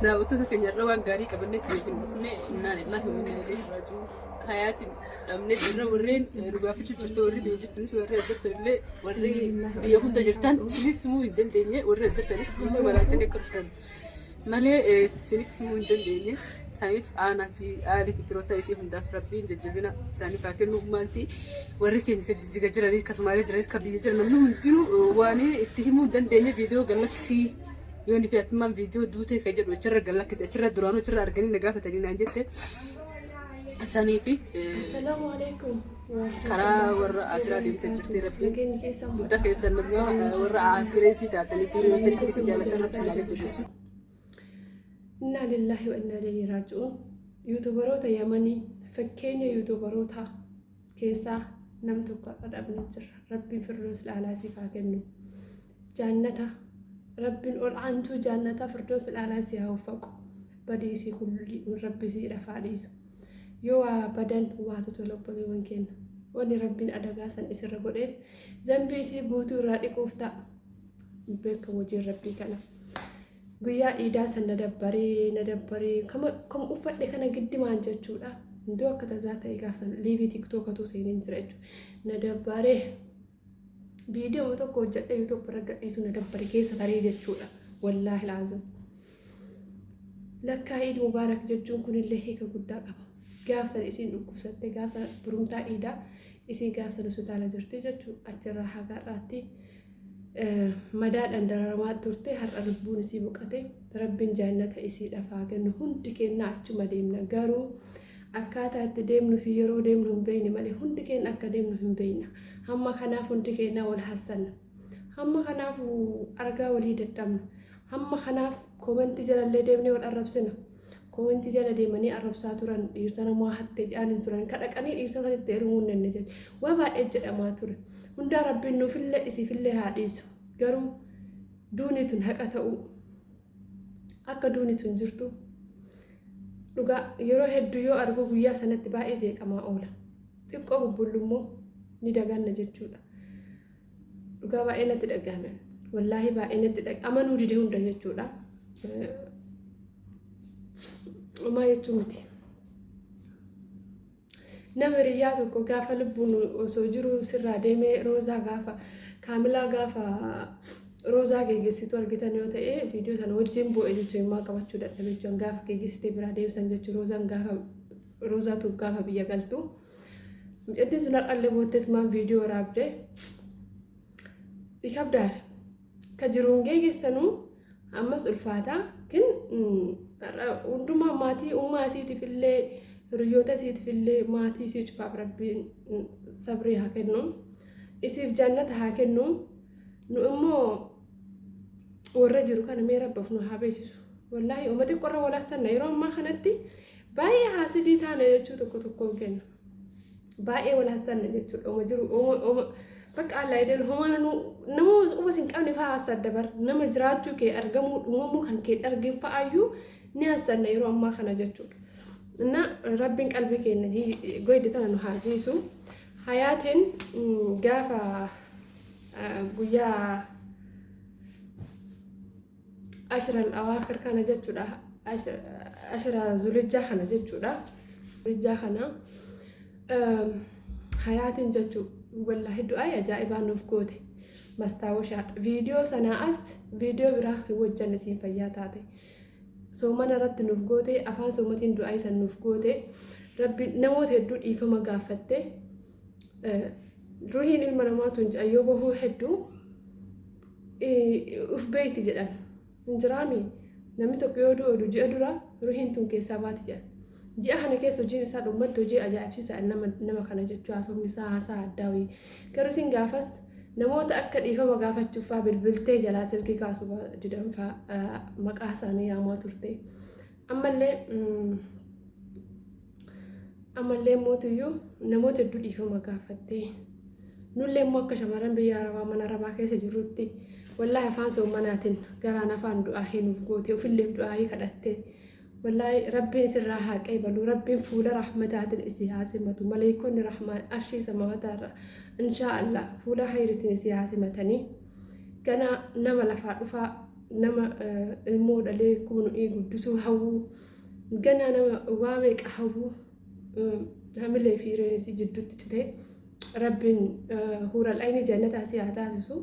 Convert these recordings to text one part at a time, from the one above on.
Daawwattoota keenya irra waan gaarii qabannee isiniif hin dhufne. Innaa lillaahi wa innaa ilayhi raaji'uun. Hayaatiin dhabnee jirra. Warreen nu gaafachuu jirtu, warri biyya jirtanis, warri as jirtan illee, warri biyya hunda jirtan isinitti himuu hin dandeenye. Warri as jirtanis viidiyoo waraabtanii akka dhuftan malee isinitti himuu hin dandeenye. Saniif aanaa fi aalii fi firoota isii hundaaf rabbiin jajjabina isaaniif haa kennu. Ummaan isii, warri keenya kan jijjiga jiranis, kan Somaalee jiranis, kan biyya jiran, namni hundinuu waan itti himuu hin dandeenye. Viidiyoo galaksii yoon fi atummaan viidiyoo duutee kan jedhu achirra galakkite, achirra duraanuu achirra arganii na gaafatanii naan jette. Sanii fi Assalaamu alaikum. Karaa warra akiraa deemtee jirti. Rabbiin Nageenyi keessan hunda keessan nama warra akireesii taatanii fi hiriyoota isii jaalatan rabbi isin haa jajjabeessu. Innaa lillaahi wa innaa ilayhi raaji'uun. Yuutubaroota Yamanii, fakkeenya yuutubaroota keessaa nam tokko har'a dhabne jirra. Rabbiin firdoos ilaalaa siif haa kennu. Jaannata Rabbiin ol aantuu jaannata firdoos ilaalaa si haa uffaqu. Badii isii kulli rabbi isii dhafaa dhiisu. Yoo waa badan waatu tola, obboleewwan keenya. Wanni Rabbiin adagaa san isirra godheef zambii isii guutuu irraa dhiquuf ta'a. Beekamu hojiin Rabbii kana. Guyyaa iidaa san na dabbaree na dabbaree kama uffadhe kana giddimaan jechuudha. Iddoo akka tasaa ta'e gaafsan liivii tiktookatu seeneen jira jechuudha. Na dabbaree viidiyoo tokko hojjedhee yuutuub irra gadhiisu na dabbare keessa taree jechuudha. Wallaahi laazim. Lakkaa Iid Mubaarak jechuun kunillee hiika guddaa qaba. Gaafsan isiin dhukkubsatte, gaafsa burumtaa iidaa isiin gaafsan hospitaala jirti jechuudha. Achirraa haga har'aatti madaadhaan dararamaa turte, har'a lubbuun isii boqate. Rabbiin jaannata isiidhaaf haa kennu. Hundi keenya achuma deemna, garuu akkaataa itti deemnu fi yeroo deemnu hin beekne malee hundi keenya akka deemnu hin beekna. Hamma kanaaf hundi keenya wal hassanna, hamma kanaaf argaa walii dadhabna, hamma kanaaf koomentii jalallee deemnee wal arrabsina. Koomentii jala deemanii arrabsaa turan, dhiirsa namaa hatte jedhanii turan, kadhaqanii dhiirsa sanitti heerumuu hin dandeenye, waa baay'ee jedhamaa ture. Hundaa Rabbiin nuufillee isiifillee haa dhiisu. Garuu duuni tun haqa ta'uu, akka duuni tun jirtu dhugaa yeroo hedduu yoo argu guyyaa sanatti baay'ee jeeqamaa oola. Xiqqoo bubbullummoo ni daganna jechuudha. Dhugaa baay'ee natti dhagahame. Wallaahi baay'ee natti dhagahame. Amanuu dide hunda jechuudha. Homaa jechuu miti. Nama hiriyyaa tokko gaafa lubbuun osoo jiru sirraa deemee, Roozaa gaafa Kaamilaa gaafa Roozaa geggeessitu argitan yoo ta'e, viidiyoo sana wajjin boo'e jechuun himaa qabachuu dadhabe jechuun, gaafa geggeessitee biraa deemsan jechuun, Roozaan gaafa Roozaatu gaafa biyya galtu. Mucattiin sun har'allee bootteetumaan viidiyoo waraabde. Ikabdaadha. Ka jiruun geeggessanuu ammas ulfaataa kin hundumaa maatii ummaa isiitiif illee, hiriyoota isiitiif illee, maatii isii cufaaf Rabbiin sabrii haa kennu. Isiif jannata haa kennu. Nu immoo warra jiru kana mee Rabbi of nu haa beeksisu. Wallaahi uma xiqqoorra walaassanna, yeroo ammaa kanatti baay'ee haasidii taana jechuu tokko tokkoon kenna. Baay'ee wal hassanna jechuudha. Oma jiru oma bakka allaa idil homaa nama quba sin qabne fa'aa hassadda bar, nama jiraachuu kee, argamuu, uumamuu kan kee argin fa'aayyuu ni hassanna yeroo ammaa kana jechuudha. Inna Rabbiin qalbii keenya goyde tana nu haa jiisu. Hayaatiin gaafa guyyaa ashral awaakir kana jechuudha. Ashra zulijjaa kana jechuudha. Zulijjaa kana hayaatiin jechuu wallaahi du'aa ajaa'ibaa nuuf goote. Mastaawoshaa viidiyoo sanaa as viidiyoo biraa hin hojjanne, siin fayyaa taate. Soomana irratti nuuf goote, afaan soomatiin du'aa isan nuuf goote. Rabbi namoota hedduu dhiifama gaafatte. Ruhiin ilma namaa tun yoo bahuu hedduu uf beeyti jedhan. Hin jiraami, namni tokko yoo du'u odu ji'a dura ruhiin tun keessaa baati jedhan. Ji'a kana keessa hojiin isaa dhummatti hojii ajaa'ibsiisaa nama kana jechuu, haasofni isaa haasaa addaa wayii. Garuu isin gaafas namoota akka dhiifama gaafachuuf faa bilbiltee jalaa silkii kaasuu didan faa maqaa isaanii yaamaa turte. Ammallee mootuyyuu namoota hedduu dhiifama gaafattee, nullee immoo akka shamarran biyya arabaa mana arabaa keessa jirrutti wallaahi afaan soomanaatiin garaan afaan du'aa hinuuf goote, ofillee du'aayii kadhatte. Wallaahi Rabbiin isirraa haa qeebalu. Rabbiin fuula rahmataatiin isii haa simatu. Maleeykonni rahmaan arshii samaawaataarra inshaa Allah fuula hayritiin isii haa simatanii. Ganaa nama lafaa dhufaa. Nama ilmoo dhalee kunuunii guddisuu hawwuu, ganaa nama waa meeqa hawwuu, hamilee fi hireen isii jidduutti citee. Rabbiin huural ayni jannataa si haa taasisu.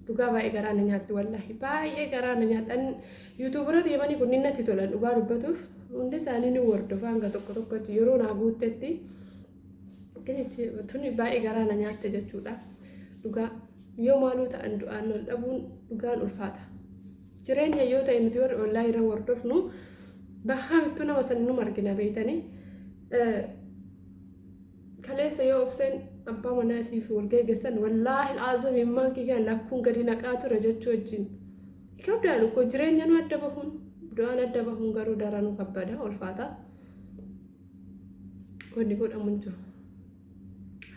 Dhugaa baay'ee garaa na nyaatti, wallaahi baay'ee garaa na nyaatti. YouTuberoota Yemanii kunniin natti tolan. Dhugaa dubbatuuf hundi isaanii ni hordofa hanga tokko tokko yeroo naa guuttetti. Tuni baay'ee garaa na nyaatte jechuudha. Dhugaa yoo maaluu ta'an du'aan ol dhabuun dhugaan ulfaata. Jireenya yoo ta'e nuti warri ollaa irra hordofnu bakka mittuu nama san nu margina beeytanii. Kaleessa yoo obseen abbaa manaa isiif wal geeggessan, wallaahi al'aazim immaan kiyyaan lakkuun gadi naqaa ture jechuu wajjin. Kabdaa lukkoo jireenya nu adda bahuun, du'aan adda bahuun garuu daranuu kabbada, ulfaata. Wanni godhamu hin jiru.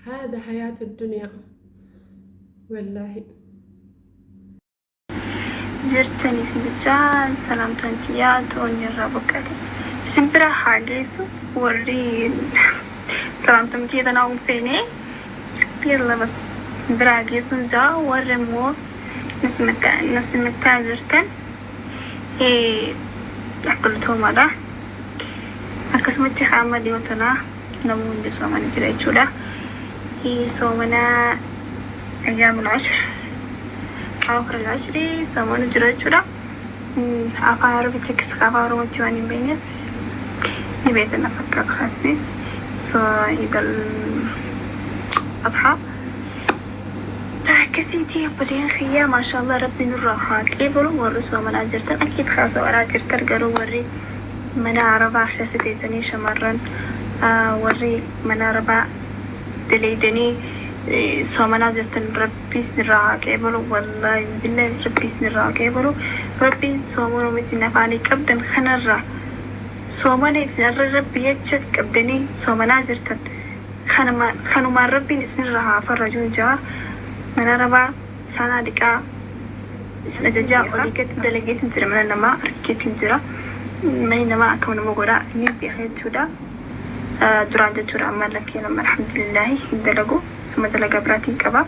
Haadha hayaatu duniyaa. Wallaahi. Jirtan isin jechaa salaamtaan tiyyaa toonni irraa boqqate isin bira haa geessu. Warri salaamtaan tiyya tanaa hin feene, yalla bas, isin bira haa geessu jaa. Warri immoo nasimattaa jirtan galatoomaadha. Akkasumatti qaama dhiyoo tanaa namni hundi soomana jira jechuudha. Soomana ayyaamul ashr, awaakhir al-ashri soomanu jira jechuudha. Afaan Arabitti akkas afaan Oromootti waan hin beekneef ni beektan na fakkaata kaasnis. So Iidal Adhaa akkasiiti, obboleen kiyyaa. Maashaallah, rabbi nurraa haa qeebalu. Warri soomanaa jirtan akkiit haa soomanaa jirtan. Garuu warri mana Arabaa keessa teessanii, shamarran warri mana Arabaa daleeydanii soomanaa jirtan, rabbi isinirraa haa qeebalu. Wallaahi billaahi, rabbi isinirraa haa qeebalu. Rabbiin soomanuma isin afaanii qabdan kanarraa, soomana isin irra rabbi jecha qabdanii soomanaa jirtan kanumaan rabbiin isinirraa haa farrajuu jaa. Mana Arabaa saanaa dhiqaa isin ajajaa olii gadi dalageetiin jira, mana namaa argeetiin jira. Manni namaa akkam nama godhaa inni beeka jechuudha. Duraan jechuudha, amma lakkee nama alhamdulillaahi hin dalagu, amma dalagaa biraatiin qaba.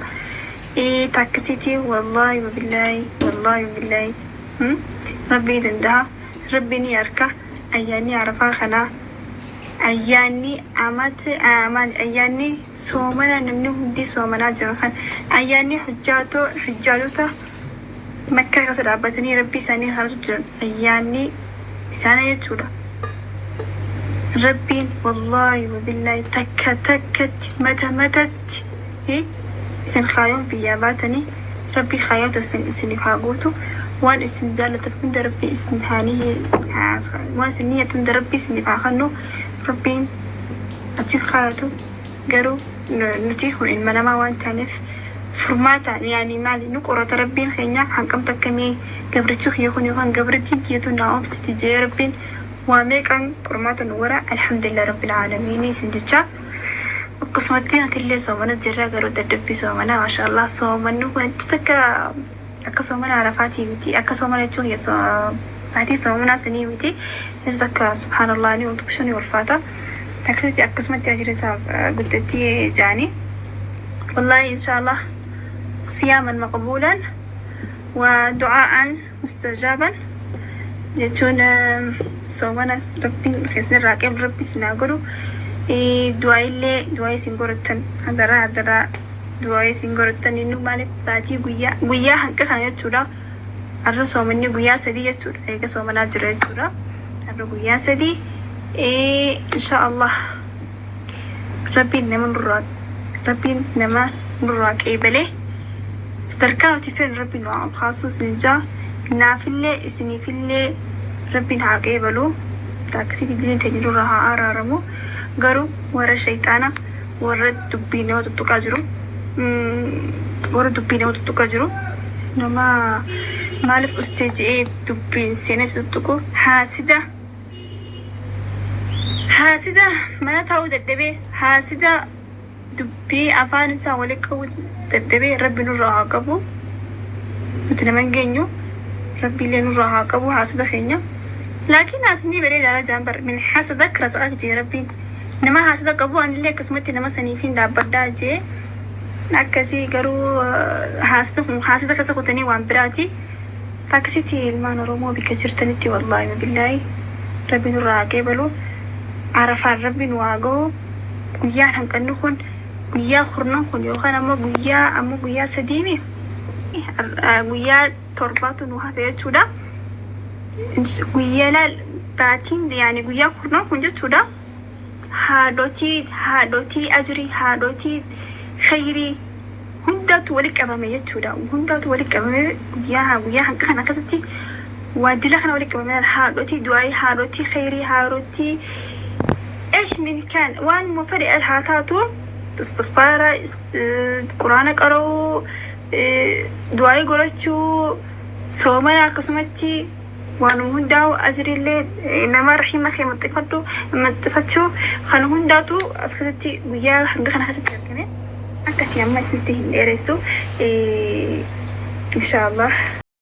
Taakkisiitii wallaahi wabillaahi, wallaahi wabillaahi, rabbii danda'a, rabbi ni arka. Ayyaanni Arafaa kanaa, ayyaanni amata maali, ayyaanni soomana namni hundi soomanaa jiran kan ayyaanni hujjaatoo hujjaatota Makkaa keessa dhaabbatanii rabbii isaanii kadhatu jiran, ayyaanni isaanii jechuudha. Rabbiin wallaahi wabillaahi takka takkatti mata matatti isin kaayoon biyyaa baatanii rabbii kaayoota isin isiniif haa guutu. Waan isin jaallatan hunda rabbii isin haa, waan isin niyyatu hunda rabbii isiniif haa kennu. Rabbiin achi kaayatu. Garuu nuti kun ilma namaa waan taaneef furmaata yaani maali nu qorata rabbiin keenya. Hanqam takka mee gabrichi kiyya kun yookaan gabrittiin tiyyatu naa obsiti jee rabbiin waa meeqaan qormaata nu wara. Alhamdulillah rabbil aalamiin isin jecha. Akkasumatti nuti illee soomana jirra, garuu dadhabbii soomana. Maashaallah, soomanni wanti takka akka soomana Arafaatii miti, akka soomana jechuun baatii soomanaa sanii miti jechuun takka, subhaanallah, ni ulfaata, ni ulfaata. Akkasitti akkasumatti ajira isaa guddatti jaanii. Wallahi inshallah siyaaman maqbuulan wa du'aa'an mustajaaban jechuun soomana rabbiin keessanirraa qeeblu rabbi isin haa godhu. Du'aa illee du'aa isin godhattan, hadaraa hadaraa du'aa isin godhattan. Inni maaliif baatii guyyaa guyyaa hanqa kana jechuudha. Har'a soomanni guyyaa 3 jechuudha, eega soomanaa jira jechuudha. Har'a guyyaa 3. Insha Allah rabbiin nama nurraa qeebalee sadarkaa nuti feenu rabbiin nu haa kaasuu isin jaa. Naafillee isiniifillee rabbiin haa qeebalu. Akkasitti diliin teenya nurraa haa araaramu. Garuu warra shayxaana, warra dubbii nama tuttuqaa jiru, warra dubbii nama tuttuqaa jiru, nama maaliif ustee je'ee dubbiin seenee tuttuqu, haasida, haasida mana taa'uu dadhabee, haasida dubbii afaan isaa walitti qabu dadhabee, rabbi nurraa haa qabu. Nuti nama hin geenyu, rabbiillee nurraa haa qabu haasida keenya. Laakiin haasidni bareedaadha jaan bar. Min hasadak razaqak jee rabbiin. Nama haasida qabu anillee akkasumatti nama saniif hin dhaabbadhaa jee. Akkasii garuu haasni kun haasita keessa kutanii waan biraati. Akkasitti ilmaan Oromoo bikka jirtanitti, wallaahi billaahi, rabbi nurraa haa qeebalu. Arafaan rabbi nu haa ga'u. Guyyaan hanqanni kun, guyyaa 10n kun, yookaan ammoo guyyaa ammoo guyyaa sadiimi, guyyaa torbaatu nu hafe jechuudha. Guyyaa laal baatiin yaani guyyaa 10n kun jechuudha. Haadhotii ajrii, haadhotii khayrii hundaatu walitti qabame jechuudha. Hundaatu walitti qabame guyyaa hanqa kana akkasitti waa dila kana walitti qabame. Haadhotii du'aayii, haadhotii khayrii, haadhotii ايش من كان waan fedhe haa taatu, istighfaara, quraana qara'uu, du'aayii godhachuu, soomana, akkasumatti waan hundaa'u ajriillee nama rahima kee maxxifadhu maxxifachuu, kan hundaatu as keessatti guyyaa hanga kana keessatti argame. Akkasii amma isinitti hin dheeressu, inshaallah.